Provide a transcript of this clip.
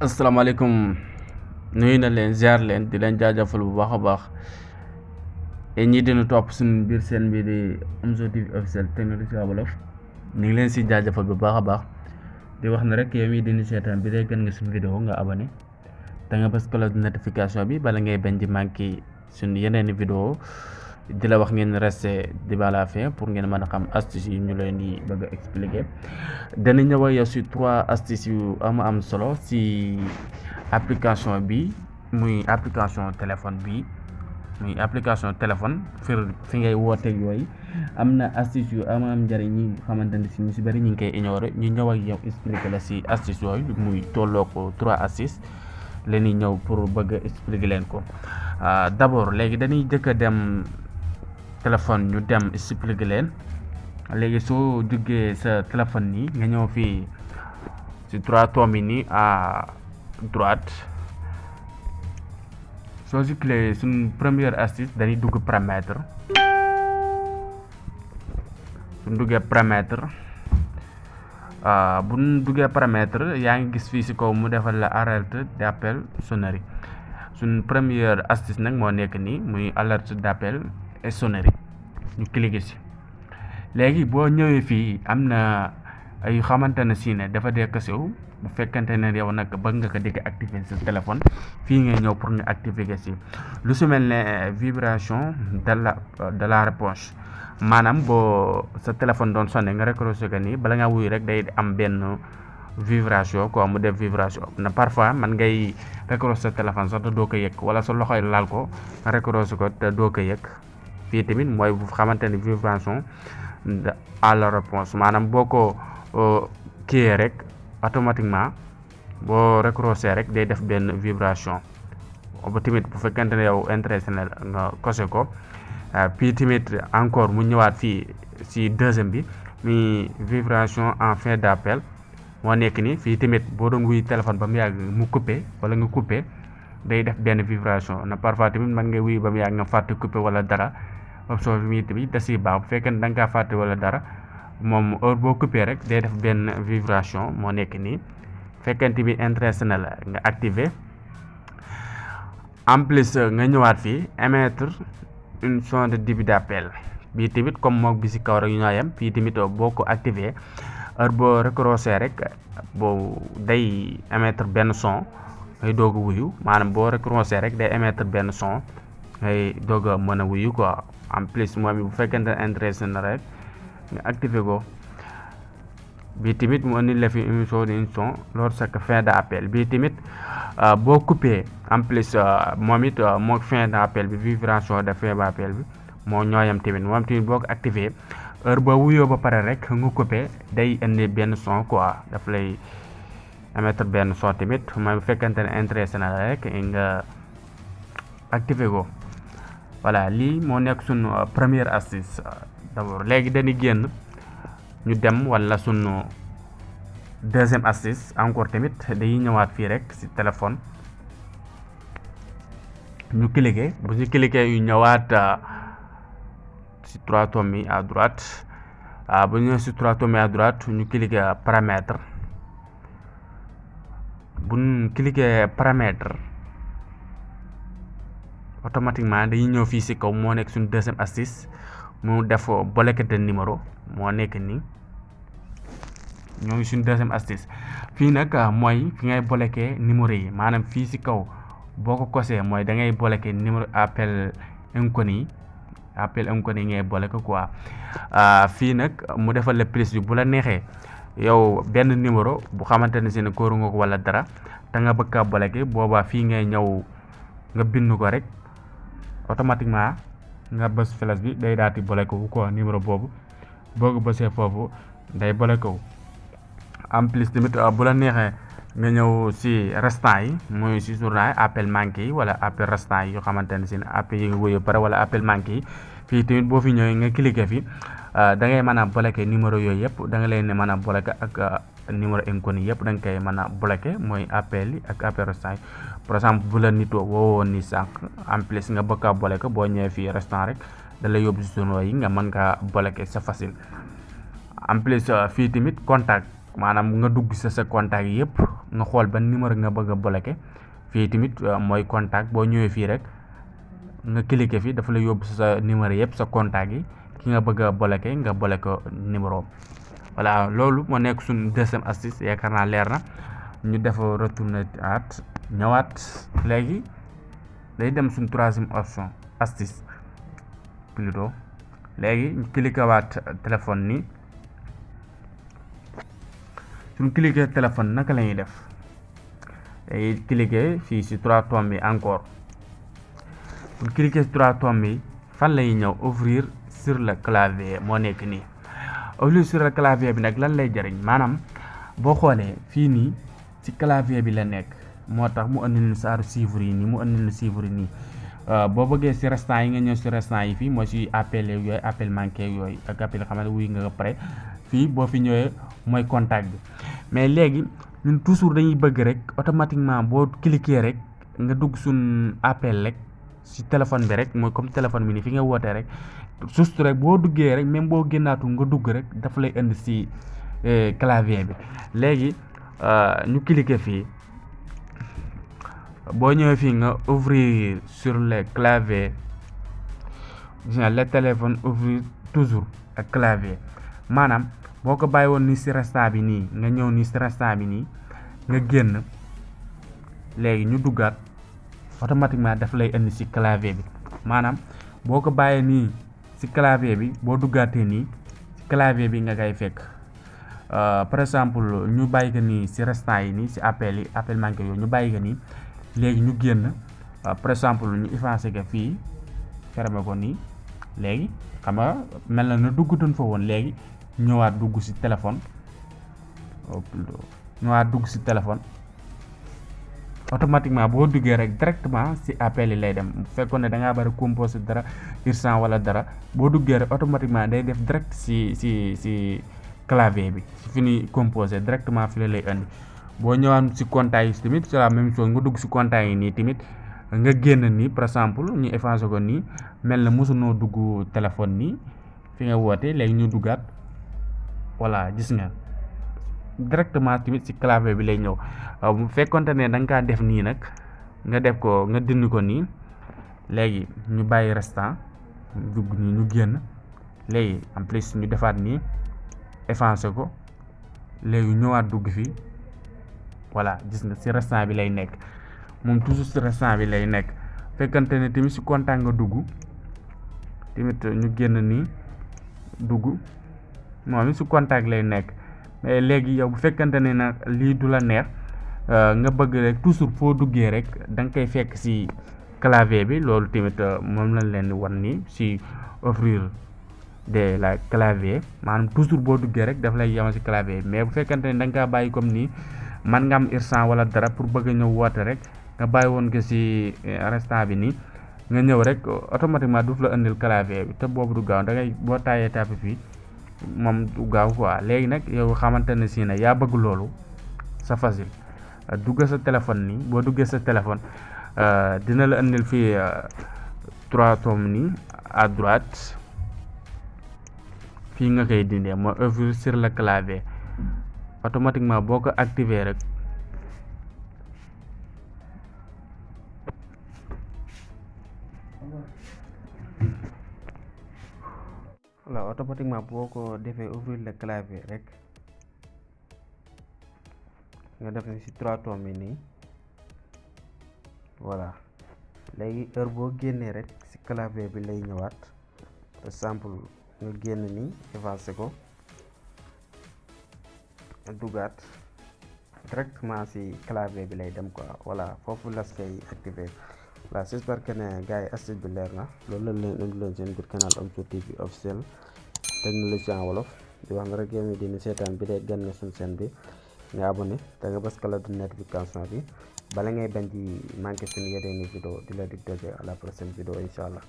asalaamaaleykum nuyu na leen ziar leen di leen jaajëfal bu baax a baax et ñii dina topp suñu biir seen bi di Omzo TV officiel technologie wolof ñu ngi leen si jaajëfal bu baax a baax di wax ne rek yow mii dina seetaan bi day gën nga suñu vidéo nga abonné te nga bës cloche de notification bi bala ngay bañ di manqué suñu yeneeni vidéo di la wax ngeen resté di ba la fin pour ngeen mën a xam astuce yi ñu leen di bëgg a expliquer dana ñëw ak yow si 3 astuces yu am solo si application bi muy application téléphone bi muy application téléphone fi ngay wooteeg yooyu am na astuce yu am njëriñ ñi xamante ne si ñu si bëri ñu ngi koy ignorer ñu ñëw ak yow expliquer la si astuce yooyu muy tolloo ko 3 astuces leen di ñëw pour bëgg a expliquer leen ko d'abord léegi dañuy jëkk a dem téléphone ñu dem expliquer leen léegi soo duggee sa téléphone nii nga ñëw fii si 3 tomes yi nii à droite soo si cliquer suñ première astuce dañuy dugg paramètre suñ duggee paramètre bu ñu duggee paramètre yaa ngi gis fii si kaw mu defal la alerte d'appel sonnerie suñ première astuce nag moo nekk nii muy alerte d'appel et sonnerie ñu cliquer si léegi boo ñëwee fii am na ay xamante ne si ne dafa dekk siw bu fekkante ne yow nag bëgg nga ko dégg activer sa téléphone fii ngay ñëw pour ñu activer si lu su mel ne vibration de la réponse maanaam boo sa téléphone doon sonné nga raccroché ko nii bala nga wuy rek day am benn vibration quoi mu def vibration na parfois man ngay raccroché sa téléphone sax te doo ko yëg wala sa loxoy laal ko nga raccroché ko te doo ko yëg fii tamit mooy bu xamante ne vibration à la réponse maanaam boo ko kiiyee rek automatiquement boo raccroché rek day def benn vibration ba tamit bu fekkente ne yow intéressé na nga kose ko puis tamit encore mu ñëwaat fii si deuxième bi mi vibration en fin d'appel moo nekk ni fii tamit boo doon wuy téléphone ba mu yàgg mu coupé wala nga coupé day def benn vibration na parfois tamit man nga wuy ba mu yàgg nga fàtte coupé wala dara option bi tamit da siy baax bu fekkee ne da nga kaa fàtte wala dara moom heure boo coupé rek day def benn vibration moo nekk nii fekkente bi intéressé na la nga activer en plus nga ñëwaat fii émettre une son de début d'appel bii tamit comme mook bi si kaw rek ñoo yem fii tamit boo ko activer heure boo raccroché rek boo day émettre benn son ngay doog a wuyu maanaam boo raccroché rek day émettre benn son ngay doog a mën a wuyu quoi en plus moom bu fekkente ne intéressé na rek nga activer ko bii tamit mu indi la fi émission d'une son lors chaque fin d'appel bii tamit boo coupé en plus moom it moo fin d'appel bi vibration de fin d'appel bi moo ñooyam tamit moom tamit boo ko activé heure boo wuyoo ba pare rek nga coupé day indi benn son quoi daf lay émettre benn son tamit mooy bu fekkente ne intéressé na rek nga activé ko voilà lii moo nekk suñu première astuce d'abord léegi dañuy génn ñu dem wala sunu deuxième astuce encore tamit dañuy ñëwaat fii rek ci téléphone ñu cliquer bu ñu cliquer yu ñëwaat ci 3 tomes yi à droite bu ñu ci 3 tomes yi à droite ñu cliquer paramètre bu ñu cliquer paramètre automatiquement dañuy ñëw fii ci kaw moo nekk suñu deuxième astuce mu def bloqué de numéro moo nekk nii ñoo ngi suñu deuxième astuce fii nag mooy fi ngay bloqué numéro yi maanaam fii ci kaw boo ko kosee mooy da ngay bloqué numéro appel inconnu ngay bloqué quoi fii nag mu defal la plus bi bu la neexee yow benn numéro bu xamante ne si ne kóoru nga ko wala dara te nga bëgg a bloqué boobaa fii ngay ñëw nga bind ko rek automatiquement nga bës flèche bi day daal di bloqué wu quoi numéro boobu boo ko bësee foofu day bloqué wu en plus tamit bu la neexee nga ñëw si restant yi muy si journal appel manqué yi wala appel restant yi yoo xamante ne si appel yi nga wuyu pare wala appel manqué yi fii tamit boo fi ñëwee nga cliqué fi da ngay mën a bloqué numéro yooyu yëpp da nga leen ne mën a bloqué ak numéro inconnu yëpp da nga koy mën a bloqué mooy appel yi ak appel restant yi par exemple bu la nit woowoon ni sànq en plus nga bëgg a bloqué boo ñëwee fii restant rek da lay yóbbu si journaux yi nga mën kaa bloqué c'est facile en plus fii tamit contact maanaam nga dugg sa contact yëpp nga xool ban numéro nga bëgg a bloqué fii tamit mooy contact boo ñëwee fii rek nga cliquer fii dafa la yóbbu sa numéro yëpp sa contact yi ki nga bëgg a bloqué nga bloqué numéro voilà loolu moo nekk suñu deuxième astuce yaakaar naa leer na ñu def retourner at ñëwaat léegi day dem suñu troisième option astuce plutôt léegi ñu cliquer waat téléphone ni suñu cliquer téléphone naka la ñuy def day cliquer fii si trois tombes yi encore suñu cliquer si trois tombes yi fan lay ñëw ouvrir sur le clavier moo nekk nii ouvrir sur le clavier bi nag lan lay jëriñ maanaam boo xoolee fii nii ci clavier bi la nekk moo tax mu andil ñu saaru chiffre yi nii mu andil ñu chiffre yi nii boo bëggee si restant yi nga ñëw si restant yi fii mooy si appel yooyu appel manqué yooyu ak appel xamante wuy nga ba pare fii boo fi ñëwee mooy contact bi mais léegi ñun toujours dañuy bëgg rek automatiquement boo cliquer rek nga dugg suñ appel rek si téléphone bi rek mooy comme téléphone bi nii fi nga wootee rek juste rek boo duggee rek même boo génnaatul nga dugg rek dafa lay indi si clavier bi léegi ñu cliquer fii boo ñëwee fii nga ouvrir sur le clavier le téléphone ouvrir toujours ak clavier maanaam boo ko bàyyi woon ni si restant bi nii nga ñëw ni si restant bi nii nga génn léegi ñu duggaat automatiquement daf lay indi si clavier bi maanaam boo ko bàyyee nii si clavier bi boo duggaatee nii si clavier bi nga koy fekk par exemple ñu bàyyi ko nii si restant yi nii si appel yi appel manqué yooyu ñu bàyyi ko nii léegi ñu génn par exemple ñu effacé ko fii fermé ko nii léegi xam nga mel na duggutoon fa woon léegi ñëwaat dugg si téléphone automatiquement boo duggee rek directement si appel yi lay dem bu fekkoon ne da ngaa bari composé dara urgent wala dara boo duggee rek automatiquement day def direct si clavier bi si fi ni composé directement fi la lay indi boo ñëwaan si contact yi tamit c'est la même chose nga dugg si contact yi nii tamit nga génn nii par exemple ñu effacé ko nii mel na mosunoo dugg téléphone nii fi nga woote léegi ñu duggaat voilà gis nga directement tamit si clavier bi lay ñëw bu fekkonte ne da nga kaa def nii nag nga def ko nga dindi ko nii léegi ñu bàyyi restant dugg nii ñu génn léegi en plus ñu defaat nii effacé ko léegi ñëwaat dugg fii voilà gis nga si restant bi lay nekk moom toujours si restant bi lay nekk fekkante ne tamit si contact nga dugg tamit ñu génn nii dugg moom si contact lay nekk mais léegi yow bu fekkante ne nag lii du la neex nga bëgg rek toujours foo duggee rek da nga koy fekk si clavier bi loolu tamit moom lañ leen di wan nii si offrir de la clavier maanaam toujours boo duggee rek daf lay yemal si clavier mais bu fekkante ne da nga kaa bàyyi comme nii man nga am urgent wala dara pour bëgg a ñëw woote rek nga bàyyi woon ko si restant bi nii nga ñëw rek automatiquement du la indil clavier bi te boobu du gaaw da ngay boo taayee tapé fii moom du gaaw quoi léegi nag yow xamante ne si ne yaa bëgg loolu c'est facile dugg sa téléphone nii boo duggee sa téléphone dina la indil fii trois tomes nii à droite fii nga koy dindee mooy ouvrir sur le clavier automatiquement boo ko activer rek voilà automatiquement boo ko defee ouvrir le clavier rek nga def ni ci trois tomes yi nii voilà léegi heure boo génnee rek ci clavier bi lay ñëwaat par exemple nga génn nii effacé ko dugaat directement ci clavier bi lay dem quoi voilà foofu las koy activer voilà j'espère que ne gars yi astuce bi leer na loolu la leen indi leen seen biir canal Omzo TV officiel technologie en wolof di wax na rek yow mi dina seetaan bi dee gan nga suñ seen bi nga abonné te nga bës cloche de notification bi bala ngay bañ di manqué suñu yeneen vidéo di la dig daje à la prochaine vidéo incha allah.